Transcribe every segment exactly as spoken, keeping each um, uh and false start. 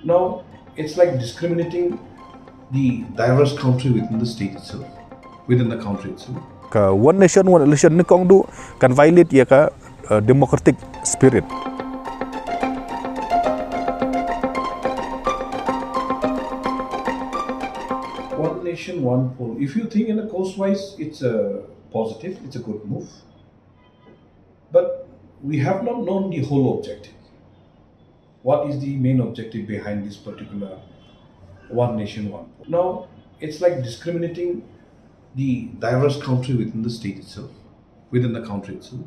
Now, it's like discriminating the diverse country within the state itself, within the country itself. Ka one nation, one election ni kong du kan violate ya ka uh, democratic spirit. One nation, one poll. If you think in a cost wise, it's a positive, it's a good move. But we have not known the whole objective. What is the main objective behind this particular one nation, one poll? Now, it's like discriminating the diverse country within the state itself, within the country itself.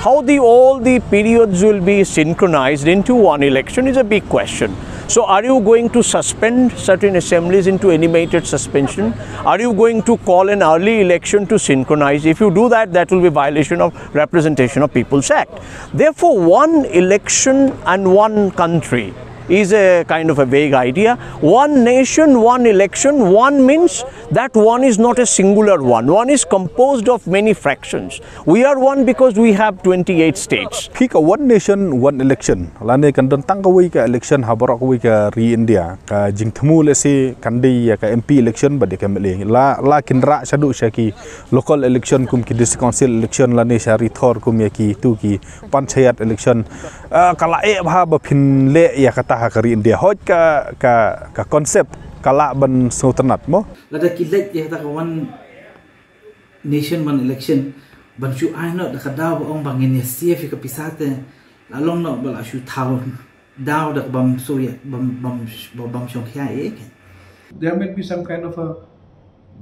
How the all the periods will be synchronized into one election is a big question. So are you going to suspend certain assemblies into animated suspension? Are you going to call an early election to synchronize? If you do that, that will be violation of Representation of People's Act. Therefore, one election and one country is a kind of a vague idea. One nation, one election, one means that one is not a singular one. One is composed of many fractions. We are one because we have twenty-eight states. Ki ka one nation, one election. Lane kan don tang kawei ka election ha baroh kawei ka ri India. Ka jingthmu lehse kan dei ya ka M P election bad ya ka M L A. La, la kin rah shaduh sha ki local election kum ki district council election lane sha ri thor kum ya ki tu ki panchayat election. Ah, ka la eh bha ba phin leh ya kata ha ka ri India. Hoi ka, ka, ka concept ka lah ban sngewtynnat mo. Lada ki leh ya kata ka one nation one election, ban shu ai noh da ka daw ba ong ba ngin ïa save ïa ka pisa te, la long noh ba la shu thaw daw da ka bym shu ïa, bym, bym, bym, bym shong khia ïa ka. There might be some kind of a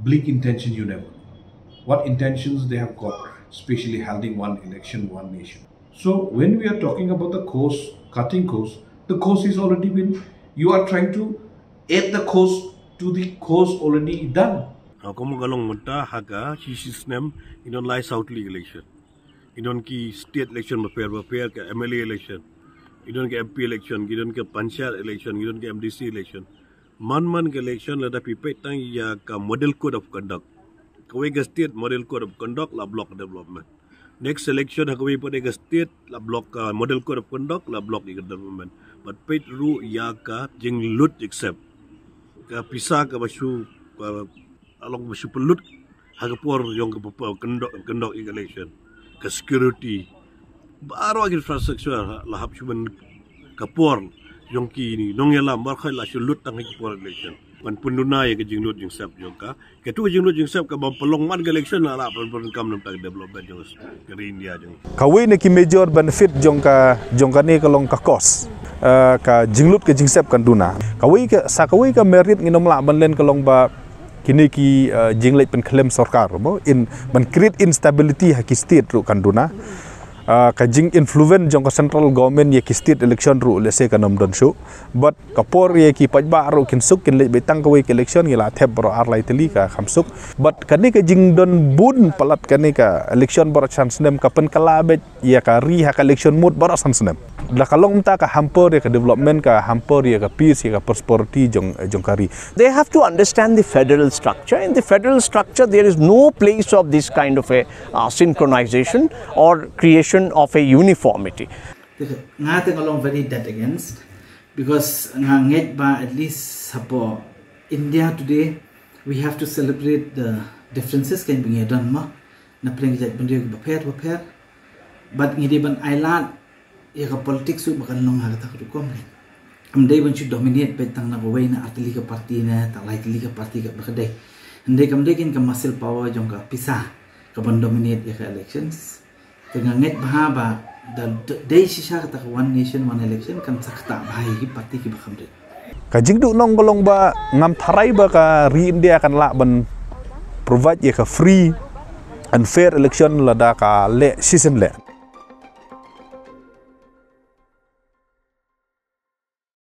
bleak intention, you never know. What intentions they have got, especially holding one election, one nation. So when we are talking about the cost, cutting cost, the cost is already been, you are trying to add the cost to the cost already done. Ha, kum ka long mynta ha ka shi shi snem, ngi don lai saw tylli election. Ngi don ki state election bapher bapher, ka M L A election. Ngi don ka M P election, ngi don ka panchayat election, ngi don ka M D C election. Man man ka election lada phi peit tang ïa ka model code of conduct. Kawei ka state model code of conduct la block development. Next election ha kawei pat ka state la block ka model code of conduct la block ïa ka development. Bad peit ruh ïa ka jinglut jingsep. Ka pisa kaba shu, ka, la long ba shu pynlut ha ka por jong ka, ka, kyndok, kyndok ïa ka election. Ka security. Baroh ki infrastructure la hap shu ban ka por jong ki nongïalam baroh la shu lut tang ha ka por election. Ban pynduna ïa ka jinglut jingsep jong ka. Katu ka jinglut jingsep kaba pynlong man ka election la lah ban pyndonkam na ka bynta ka development jong ka ri India jong. Kawei na ki major benefit jong ka, jong kane ka long ka cost. Eh, ka jinglut ka jingsep kan duna. Kawei ka, sa kawei ka merit ngin ym lah ban len ka long ba kine ki, eh, jingleit pynkhlem sorkar mo, in ban create instability ha ki state ruh kan duna. Eh, ka jing influence jong ka central government ïa ki state election ruh lehse kan ym don shuh. Bad ka por ïa ki paidbah ruh kin suk, kin leit beit tang kawei ka election, ngi la thep baroh ar lai tylli ka kham suk. Bad kane ka jingdon bun palat kane ka election baroh san snem ka pynkylla beit ïa ka ri ha ka election mut baroh san snem. Da ka long mynta ka hamper ïa ka development, ka hamper ïa ka peace, ïa ka prosperity jong, jong ka ri. They have to understand the federal structure. In the federal structure, there is no place of this kind of a, uh, synchronization or creation of a uniformity. Te nga te nga long very dead against, because nga ngeit ba at least hapoh India today we have to celebrate the differences kan ba ngi don mo. Na pdeng ki jaitbynriew kiba pher ba pher. Bad ngi dei ban ailad ïa ka politics ruh ba kan long ha kata ka rukom kan. Ym dei ban shu dominate beit tang na kawei na ar tylli ka party ne, tang lai tylli ka party kaba ka dei. Ym dei, kam dei kin ka muscle power jong ka pisa kaban dominate ïa ka elections. Te nga ngeit bha ba da, da, dei shisha kata ka one nation one election kan sa ktah bha ïa ki party kiba kham rit. Ka jingduh nong ka long ba ngam tharai ba ka ri India kan lah ban provide ïa ka free and fair election lada ka leh shisien leh.